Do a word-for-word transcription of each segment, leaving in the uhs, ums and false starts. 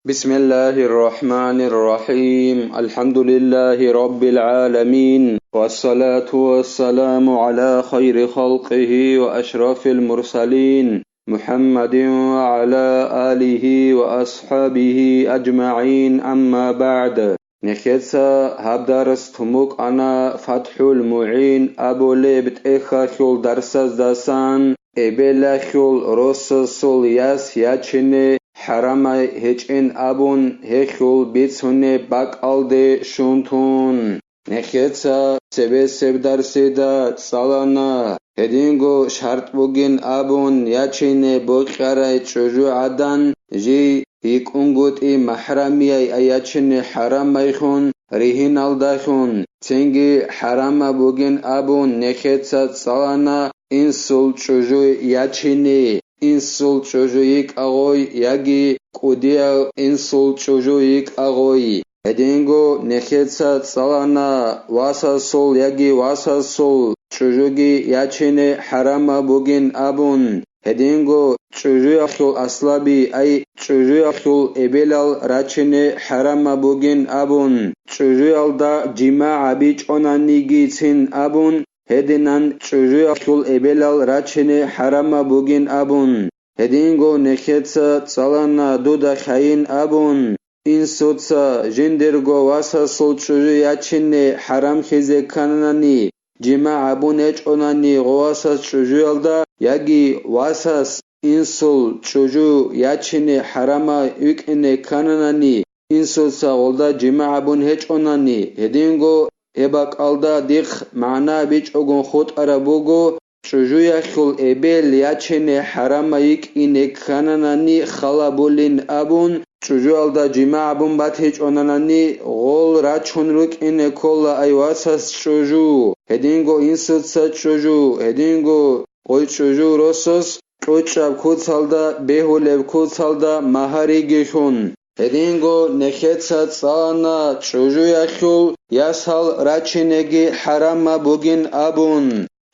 بسم الله الرحمن الرحيم. الحمد لله رب العالمين. والصلاة والسلام على خير خلقه وأشرف المرسلين محمد وعلى آله وأصحابه أجمعين. أما بعد. Нехеца гьаб дарс тумукъана ФатхӀул МугӀин абулеб тӀехьалъул дарсаздасан, эбелалъул росасул яс ячине хӀарамай гьечӀин абун гьелъул бицунеб бакӀалде щун тун. Нехеца цебесеб дарсида цӀалана, гьединго шартӀ бугин абун ячине бокьарай чӀужугӀадан жий йикӀунгутӀи махӀрамияй ячине хӀарамайхун ригьиналдалъун, цинги хӀарамаб бугин абун нехеца цӀалана инсул чӀужу ячине, инсул чӀужу йикӀа гъой яги кӀудияв инсул чӀужу йикӀа гъой. Гьединго нехеца цӀалана васасул яги васасул чӀужуги ячине хӀарамаб бугин абун, гьединго чӀужуялъул аслаби, ай чӀужуялъул эбелал рачине хӀарамаб бугин абун, чӀужуялда жимагӀ гьабичӀонанигицин абун, гьединан чӀужуялъул эбелал рачине хӀарамаб бугин абун, гьединго нехеца цӀалана дуда хъайин абун, инсуца жиндирго васасул чӀужу ячине хӀарамлъизе кканани, жимагӀ гьабун гьечӀонани гъо васас чӀужуялда яги васас инсул чӀужу ячине хӀарамай вукӀине кканани, инсуца гъолда жимагӀ гьабун гьечӀонани, гьединго гьеб бакӀалда дихъ магӀна бичӀогун хутӀараб буго, чӀужуялъул эбел ячине хӀарамай йикӀине ккананани халабулин абун, чӀужуялда жимагӀ гьабун батичӀонанани гъол рачун рукӀине ккола ай васас чӀужу, гьединго инсуца чӀужу, гьединго гъой чӀужу росас кьучӀаб куцалда, бегьулеб куцалда магьариги лъун. Гьединго нехеца цӀалана чӀужуялъул ясал рачинеги хӀарамаб бугин абун.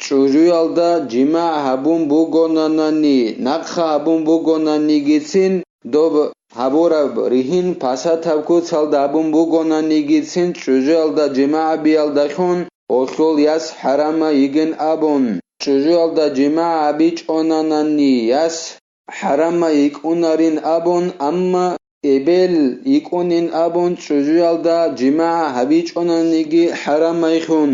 ЧӀужуялда жимагӀ гьабун бугонанани, нахъа гьабун бугонанигицин, доб гьабураб ригьин пасатаб куцалда гьабун бугонанигицин, чӀужуялда жимагӀ гьабиялдалъун гъолъул яс хӀарамай йигин абун, чӀужуялда жимагӀ гьабичӀонанани яс хӀарамай йикӀунарин абун, амма эбел йикӀунин абун чӀужуялда жимагӀ гьабичӀонаниги хӀарамайхун.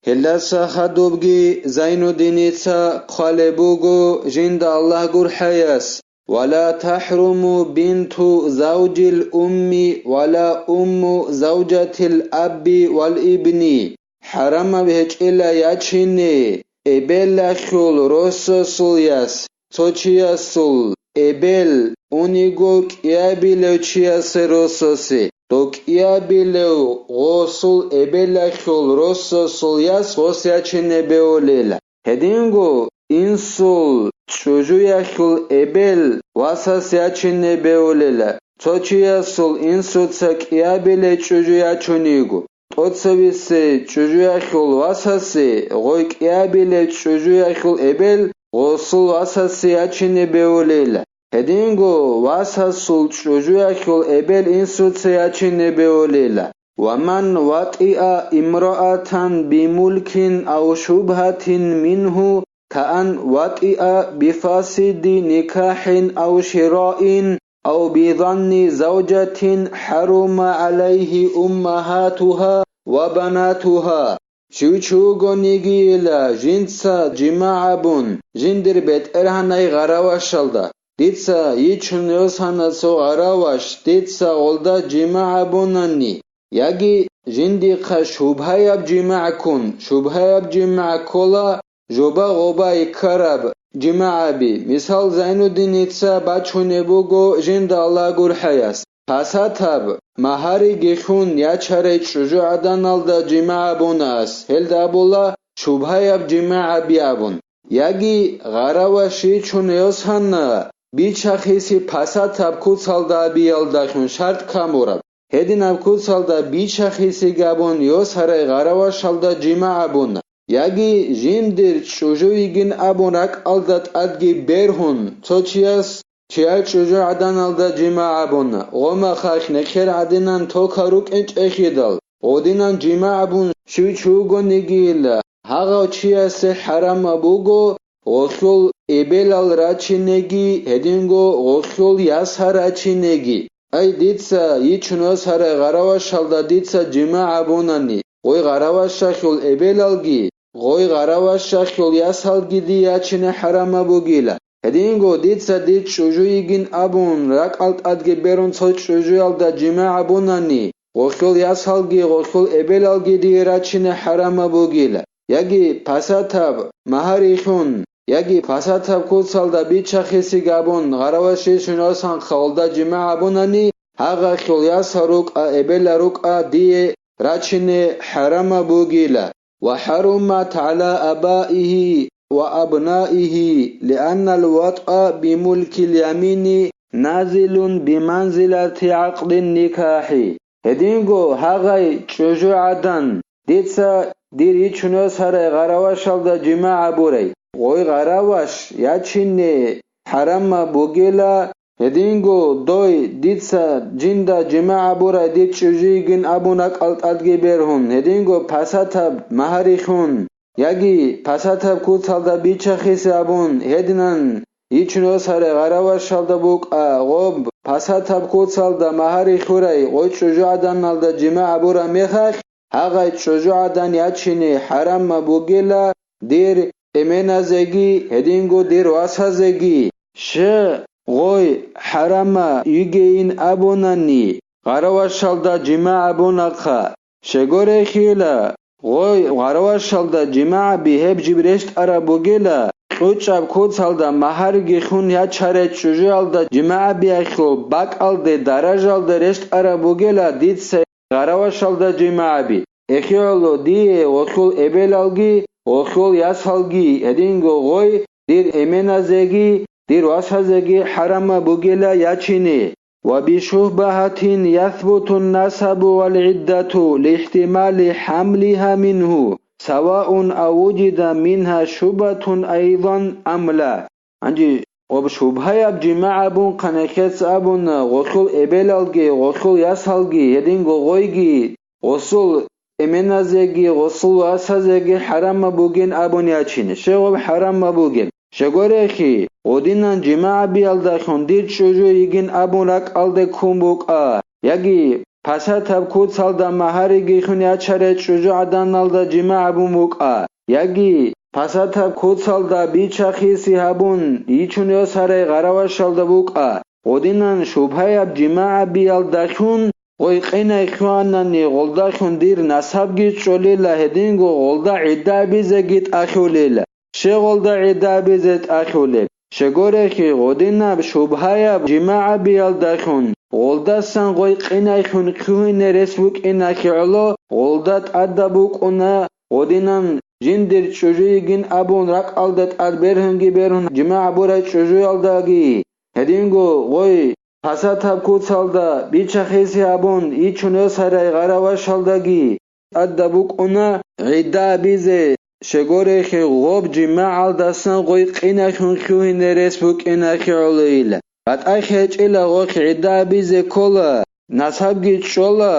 Гьелдаса хадубги Зайнуддиница хъвалеб буго жинда Аллагь гурхӀаяс: «Ва ла тахӀруму бинту завжил умми ва ла умму завжатил абби вал ибни». ХӀарамаб гьечӀила ячине эбелалъул росасул яс, цо чиясул эбел униго кӀиабилев чиясе росасе, дов кӀиабилев гъосул эбелалъул росасул яс гъос ячине бевулел. Гьединго инсул чӀужуялъул эбел васас ячине бевулел, цо чиясул инсуца кӀиабилей чӀужу ячун йиго. ТӀоцебесеб чӀужуялъул васасе гъой кӀиабилей чӀужуялъул эбел гъосул васасе ячине бевулел. Гьединго васасул чӀужуялъул эбел инсуца ячине бевулел. «Ва ман ватӀиа имраатан бимулкин ав шубгьатин мингьу, каан ватӀиа бифасиди никахӀин ав шираин, ав бизанни завжатин хӀарума гӀалайгьи уммагьатугьа ва банатугьа». Щив чи вугонигийила жинца жимагӀ гьабун, жиндир бетӀергьанай гъаравашалда, дица йичун йосана цо гъараваш, дица гъолда жимагӀ гьабунани, яги жиндихъа шубгьаяб жимагӀ ккун, шубгьаяб жимагӀ ккола жоба-гъоба ккараб жимагӀаби. Мисал, Зайнуддиница бачунеб буго жинда Аллагь гурхӀаяс. Пасатаб, магьариги лъун ячарай чӀужугӀаданалда жимагӀ гьабуна ас, гьелда абула шубгьаяб жимагӀаби абун. Яги гъараваш йичун йосана, бичахиси пасатаб куцалда абиялдалъун шартӀ камураб. Гьединаб куцалда бичахиси гьабун йосарай гъаравашалда жимагӀ гьабуна. Яги жиндир чӀужу йигин абун ракӀалда тӀадги бергьун, цо чияс чиял чӀужугӀаданалда жимагӀ гьабуна, гъомахъалъ нехер гӀадинан тока рукӀин чӀехьидал, гъодинан жимагӀ гьабун щив чи вугонигийила, гьагъав чиясе хӀарамаб буго гъолъул эбелал рачинеги, гьединго гъолъул ясал рачинеги. Ай, дица йичун росарай гъаравашалда дица жимагӀ гьабунани, гъой гъаравашалъул эбелалги, гъой гъаравашалъул ясалги дие ячине хӀарамаб бугила. Гьединго дица дир чӀужу йигин абун, ракӀал тӀадги берун цо чӀужуялда жимагӀ гьабунани, гъолъул ясалги гъолъул эбелалги дие рачине хӀарамаб бугила. Яги пасатаб магьари лъун, яги пасатаб куцалда бича-хиси гьабун, гъараваши шунасан халда жимагӀ гьабунани, гьагъалъул ясал рукӀа, эбелал рукӀа дие рачине хӀарамаб бугила. وحرمت على آبائه وأبنائه، لأن الوطء بملك اليمين نازل بمنزلة عقد النكاح. Гьединго гьагъай чӀужугӀадан, дица дир йичун росарай гъаравашалда жимагӀ гьабурай, гъой гъараваш ячине хӀарамаб бугила. Гьединго дой дица жинда жимагӀ гьабурай дир чӀужу йигин абун ракӀал тӀадги бергьун, гьединго пасатаб магьари лъун, яги пасатаб куцалда бича-хиси абун, гьединан йичун росарай гъаравашалда букӀа, гъоб пасатаб куцалда магьари лъурай гъой чӀужугӀаданалда жимагӀ гьабураб мехалъ, гьагъай чӀужугӀадан ячине хӀарамаб бугила дир эменазеги, гьединго дир васазеги. Щай гъой хӀарамаб йигейин абунани, гъаравашалда жимагӀ гьабунахъа. Щайгурелъул, гъой гъаравашалда жимагӀ гьабизе жиб рещтӀараб бугила, кьучӀаб куцалда магьариги лъун ячарай чӀужуялда жимагӀ гьабиялъул бакӀалде, даражалде рещтӀараб бугила дица гъаравашалда жимагӀ гьаби. Эхиоло дие гъолъул эбелалги, гъолъул ясалги, гьединго гъой дир эменазеги, дир васазеги хӀарамаб бугила ячине. وبشبهة يثبت النسب والعدة لاحتمال حملها منه، سواء أوجد منها شبهة أيضا أم لا. Гьанже гъоб шубгьаяб жимагӀ гьабун хъанахъец абуна, гъолъул эбелалги, гъолъул ясалги, гьединго гъойги, гъосул эменазеги, гъосул васазеги хӀарамаб бугин абун ячин, щай гъоб хӀарамаб бугеб. Щайгурелъул, гъодинан жимагӀ гьабиялдалъун дир чӀужу йигин абун ракӀалде ккун букӀа, яги пасатаб куцалда магьариги лъун ячарай чӀужугӀаданалда жимагӀ гьабун букӀа, яги пасатаб куцалда бича-хиси гьабун йичун росарай гъаравашалда букӀа, гъодинан шубгьаяб жимагӀ гьабиялдалъун гъой къинай лъугьанани, гъолдалъун дир насабги чӀолила, гьединго гъолда гӀидда гьабизеги тӀалъулила. Щай гъолда гӀидда гьабизе тӀалъулеб? Щайгурелъул, гъодинаб шубгьаяб жимагӀ гьабиялдалъун гъолдасан гъой къинай лъун лъугьине рес букӀиналъе гӀоло, гъолда тӀадаб букӀуна гъодинан жиндир чӀужу йигин абун ракӀалда тӀад бергьунги бергьун жимагӀ гьабурай чӀужуялдаги, гьединго гъой пасатаб куцалда бича-хиси гьабун йичун росарай гъаравашалдаги тӀадаб букӀуна гӀидда гьабизе. Щайгурелъул, гъоб жимагӀалдасан гъой къинай лъун лъугьине рес букӀиналъе гӀолейила. БатӀахъ гьечӀила гъолъ гӀидда гьабизе ккола, насабги чӀола,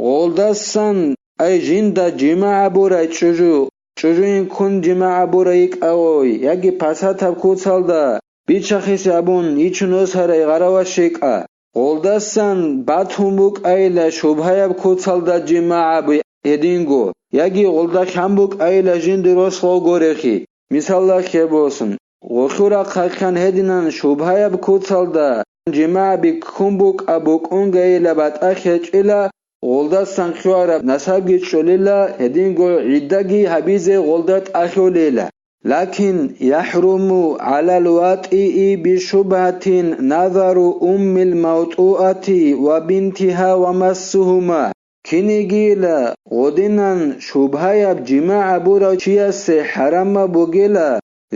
гъолдасан, ай, жинда жимагӀ гьабурай чӀужу, чӀужуйин ккун жимагӀ гьабурай йикӀа гъой, яги пасатаб куцалда бича-хиси гьабун йичун росарай гъараваш йикӀа. Гъолдасан батун букӀайила шубгьаяб куцалда жимагӀ гьаб гьединго, яги гъолда хьан букӀайила жиндир рос гъов гурелъул. Мисалалъе босун, гъолъул рахъалъан гьединан шубгьаяб куцалда жимагӀ гьаби ккун букӀа букӀунгейила батӀахъ гьечӀила, гъолдасан лъугьараб насабги чӀолила, гьединго гӀиддаги гьабизе гъолда тӀалъулила. لكن يحرم على الواطئ بشبهة نظر أم الموطوءة وبنتها ومسهما. Кинигийила гъодинан шубгьаяб жимагӀ гьабурав чиясе хӀарамаб бугила,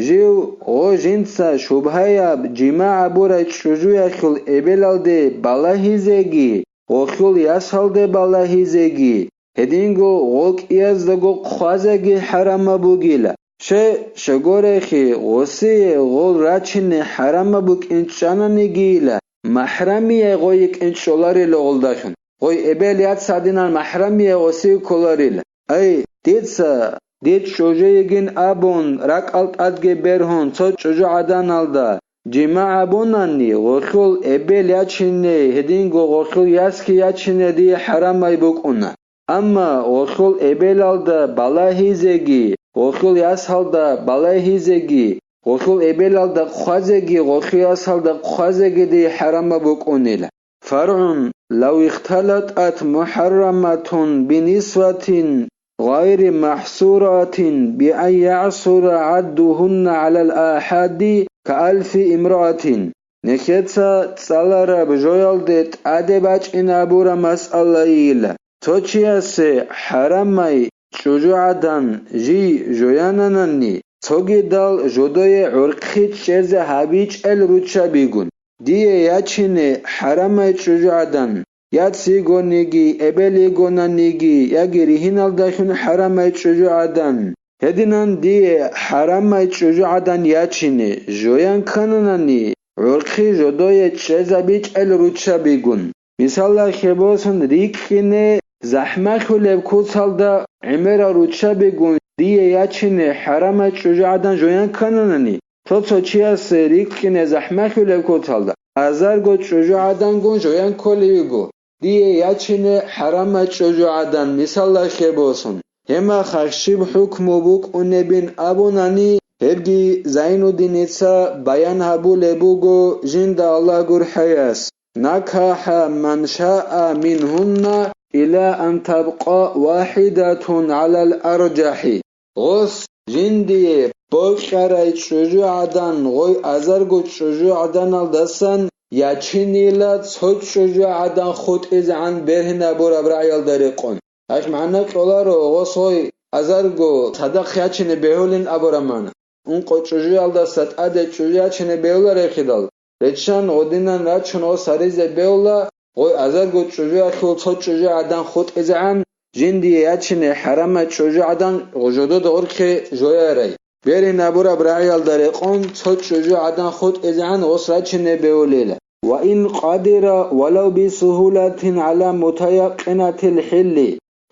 жив гъо жинца шубгьаяб жимагӀ гьабурай чӀужуялъул эбелалде балагьизеги, гъолъул ясалде балагьизеги, гьединго гъо кӀияздаго хъвазеги хӀарамаб бугила. Щай, щай гурелъул, гъосие гъол рачине хӀарамаб букӀин чӀананигийила, махӀрамияй гъой йикӀин чӀоларила гъолдалъун, гъой эбел-яц гьадинал махӀрамияй гъосие кколарила. Ай, дица, дир чӀужу йигин абун, ракӀал тӀадги бергьун цо чӀужугӀаданалда жимагӀ гьабунани, гъолъул эбел ячине, гьединго гъолъул ясги ячине дие хӀарамай букӀуна. Амма гъолъул эбелалда балагьизеги, гъолъул ясалда балагьизеги, гъолъул эбелалда хъвазеги, гъолъул ясалда хъвазеги дие хӀарамаб букӀунила. فرع: لو اختلطت محرمة بنسوة غير محصورة بأن يعسر عدهن على الآحاد كألف امرأة. Нехеца цӀалараб жоялде тӀаде бачӀин абураб масъалайила. Цо чиясе хӀарамай чӀужугӀадан жий жоянанани, цогидал жодое гӀурхъи чӀезе гьабичӀел руччабигун, дие ячине хӀарамай чӀужугӀадан, яц йигониги, эбел йигонаниги, яги ригьиналдалъун хӀарамай чӀужугӀадан, гьединан дие хӀарамай чӀужугӀадан ячине жоян ккананани, гӀурхъи жодое чӀезабичӀел руччабигун. Мисалалъе босун, рикӀкӀине захӀмалъулеб куцалда гӀемерал руччабигун дие ячине хӀарамай чӀужугӀадан жоян ккананани, цо-цо чиясе рикӀкӀине захӀмалъулеб куцалда азарго чӀужугӀадангун жоян кколеб буго, дие ячине хӀарамай чӀужугӀадан, мисалалъе босун. Гьебмехалъ щиб хӀукму букӀунебин абунани, гьебги Зайнуддиница баян гьабулеб буго жинда Аллагь гурхӀаяс: نكح من شاء منهن إلى أن تبقى واحدة على الأرجح. Гъос жиндие бокьарай чӀужугӀадан гъой азарго чӀужугӀаданалдасан ячинила цо чӀужугӀадан хутӀизегӀан бергьинабураб рагӀиялда рекъон. Гьелъ магӀна кьоларо гъос гъой азарго цадахъ ячине бегьулин абураб магӀна. Ункъо чӀужуялдаса тӀаде чӀужу ячине бегьулареб хидал, реччан гъодинан рачун гъос гьаризе бегьула, гъой азарго чӀужуялъул цо чӀужугӀадан хутӀизегӀан, жиндие ячине хӀарамай чӀужугӀадан жодода гъоркье жоярай. Бергьинабураб рагӀиялда рекъон цо чӀужугӀадан хутӀизегӀан гъос рачине бегьулила. وإن قدر ولو بسهولة على متيقنة الحل.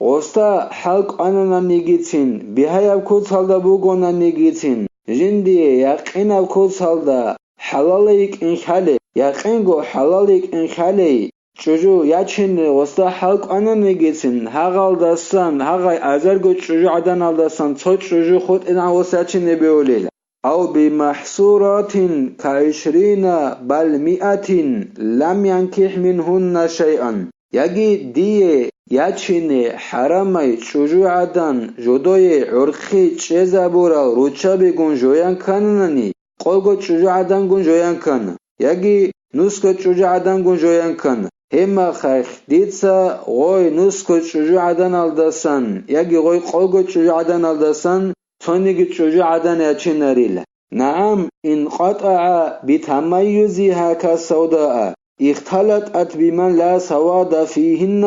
Гъосда хӀал кӀванананигицин, бигьаяб куцалда бугонанигицин, жиндие якъинаб куцалда хӀалале йикӀин хьалей, якъинго хӀалале йикӀин хьалей, чӀужу ячине гъосда хӀал кӀвананигицин, гьагъалдасан, гьагъай азарго чӀужугӀаданалдасан цо чӀужу хутӀизегӀан гъос ячине бегьулила. أو بمحصورات كعشرين بل مائة لم ينكح منهن شيئا. Яги дие ячине хӀарамай чӀужугӀадан жодое гӀурхъи чӀезабурал руччабигун жоян ккананани, къого чӀужугӀадангун жоян ккана, яги нусго чӀужугӀадангун жоян ккана. Гьебмехалъ дица гъой нусго чӀужугӀаданалдасан яги гъой къого чӀужугӀаданалдасан цониги чӀужугӀадан ячинарила. نعم، إن قطع بتميزها كالسوداء اختلطت بمن لا سواد فيهن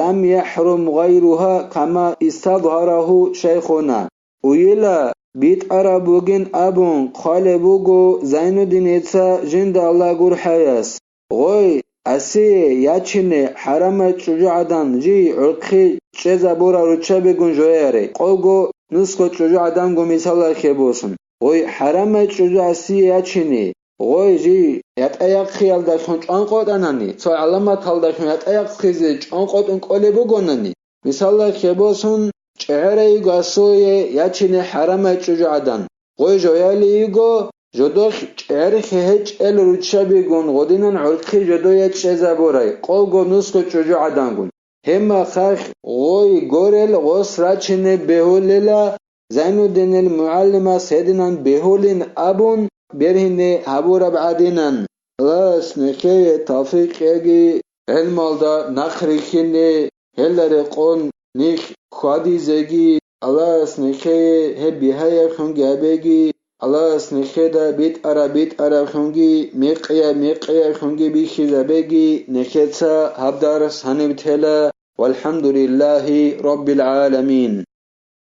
لم يحرم غيرها كما استظهره شيخنا. Уйила битӀараб бугин абун хъвалеб буго Зайнуддиница жинда Аллагь гурхӀаяс. Гъой, асие ячине хӀарамай чӀужугӀадан жий гӀурхъи чӀезабурал руччабигун жояре, къого нусго чӀужугӀаданго мисалалъе босун. Гъой, хӀарамай чӀужу асие ячине, гъой, жий ятӀа-яхъиялдалъун чӀванкъотӀанани, цо гӀаламаталдалъун ятӀа-яхъизе чӀванкъотӀун кӀолеб бугонани, мисалалъе босун, чӀегӀерай йиго асуе ячине хӀарамай чӀужугӀадан. Гъой жояли йиго, жодохь чӀегӀерхи гьечӀел руччабигун гъодинан гӀурхъи жодое чӀезабурай, къолго нусго чӀужугӀадангун. Гьебмехалъ гъой горел гъос рачине бегьулела, Зайнуддинил мугӀалимас гьединан бегьулин абун бергьине гьабураб гӀадинан. Аллагьас нехее тавфикъ кьеги, гӀелмалда нахърихьине, гьелда рекъон нилъ хьвадизеги, Аллагьас нехее гьеб бигьаябхунги гьабеги, Аллагьас нехеда битӀараб-битӀарабхунги, мекъияб-мекъиябхунги бихьизабеги, нехеца гьаб дарс гьаниб тела. والحمد لله رب العالمين.